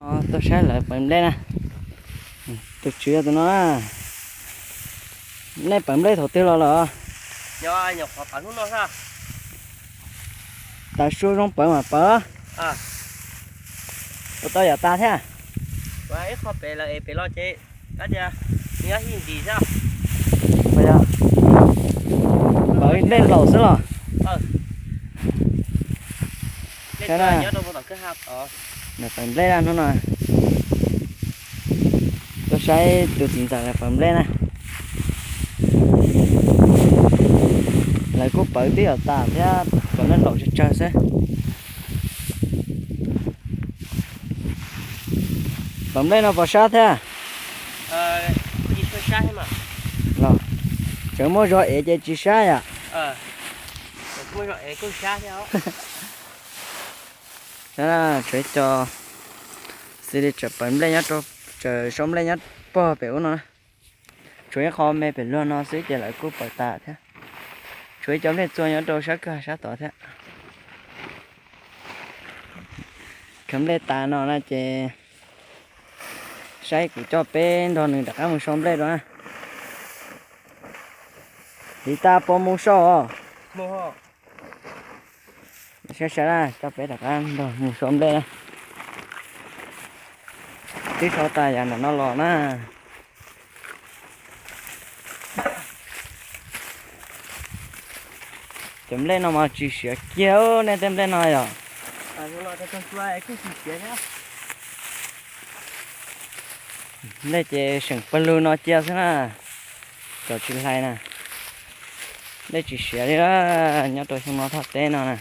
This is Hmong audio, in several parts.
Tuaj saib lawv pawv nplej na. Tus tswv yog tus no na. Nej pawv nplej thaum twg los lawm? Tav su zoo pawv mas pawv. Ua tau yam tas thiab. Pawv nplej laus xwb los? Pawv nplej na hnub no. Tuaj saib tus txiv ntxawm lawv pawv nplej na. Lawv kuj pawv twb yam tas thiab, cov nplej laus tsawg tsawg xwb. Pawv nplej no puas sab thiab? Los, tseem muaj zog ev ces tsis sab yom? Tshuav ib co xws li tseem pawv nplej nyob rau, tseem sau nplej nyob pog pem ub no. Tshuav ib qho me pem luag no xwb ces lawv kuj pawv tas thiab. Tshuav ib co nplej txua nyob rau sab kawg sab tod thiab. Khaws nplej tas no na ces saib kuv coj peb nrog nws rov qab mus sau nplej dua na. Hiv tas puas mus sau os? Saib saib na, coj peb rov qab nrog mus sau nplej na. Twb sau tas yam nram no los na. Cov nplej no mas tsis siav kiag nej tej nplej no yom? Nplej ces seem pawg lug no cia xwb na, cov tsis hlais na. Nplej tsis siav li, nyob rau xyoo no thaj teb no na.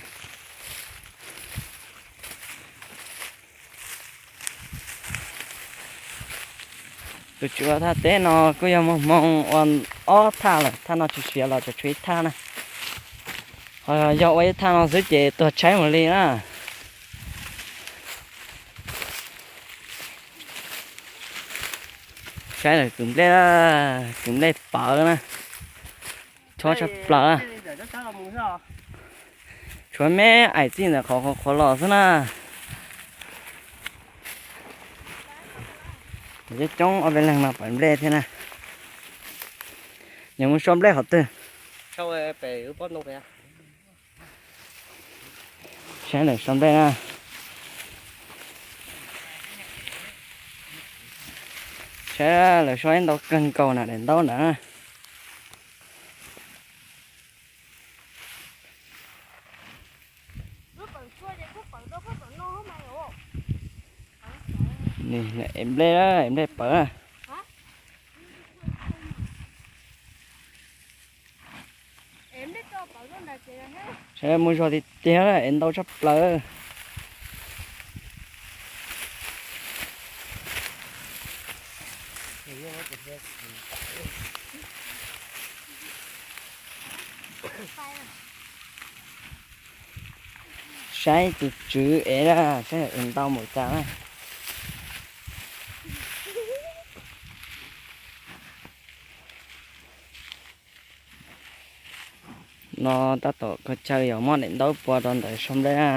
Tus tswv ua thaj teb no kuj yog muaj hmoo ua ob thaj lawm, thaj no tsis siav los tseem tshuav ib thaj na. Ho yog ua ib thaj no xwb ces tuag tshaib mus li na. Saib lawm kwv nplej, kwv nplej pawv na. Chob tshaj plaws. Tshuav me aim txij ntawm qhov qhuav los xwb na. Coob coob ob peb leeg no pawv nplej thiab na. Yog mus sau nplej qhov twg? Saib lawm sau nplej na. Saib lawm sau ib ntau kawg nkaus na, daim ntaub ntawd. Ev nplej, ev nplej pawv. Saib mus zog tiag tiag, ev ntau tshaj plaws. Saib tus tswv ev, saib ev ntau npaum cas na. No tab tom kho chaw yog muab daim ntaub pua rau ntawd sau nplej na.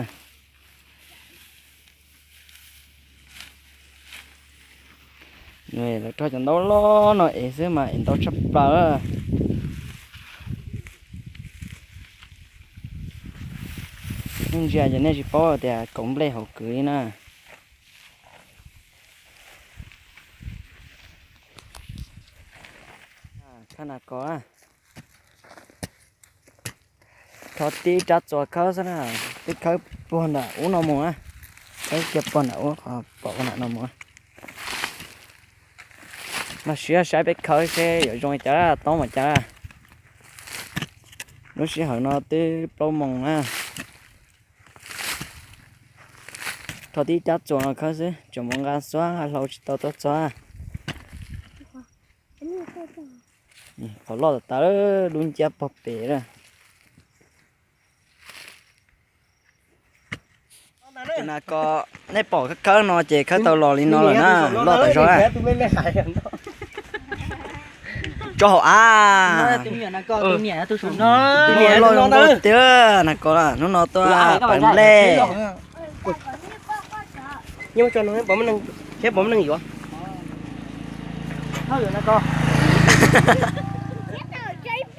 Lawv rho cov ntaub loj no ev xwb mas ev ntau tshaj plaws. Nej ntsia ces nej tsis paub tias kauv nplej hauv kwv li na. Khawb nas kos, rho tib rab txuas khawb xwb na, peb khawb puag nram ub no mus na, khawb kiag puag nram ub qhov pom ua nram no mus. Npaj siab saib peb khawb seb yuav zoo li cas, toob mas cas. Lub sij hawm no twb plaub moos na. Rho tib rab txuas no khawb xwb, tseem mus nqa xuab nqa hlau tsis tau tuaj txog. Qhov loj tas tas, dub nciab pog pem lawm. Nas kos, nej pom khawb khawb no ces khawb tau los li no lawm na, loj tas zog. Tso hauv av. Loj tiag nas kos, hnub no tuaj pawv nplej. Nyob tso no, pom muaj neeg yuav.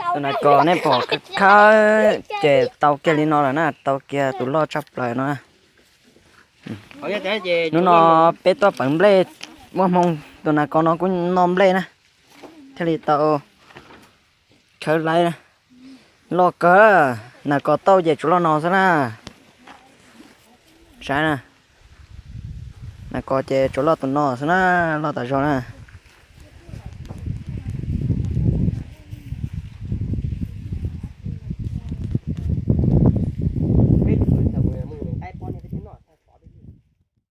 Tus nas kos nej pom khawb ces tau kiag li no lawm na, tau kiag tus loj tshaj plaws no. Hnub no peb tuaj pawv nplej, muaj hmoo tus nas kos no kuj noj nplej na, thiaj li tau khawb laib na. Loj kawg, nas kos tauj ces tsuas loj no xwb na. Saib na, nas kos ces tsuas loj tus no xwb na, loj tas zog na.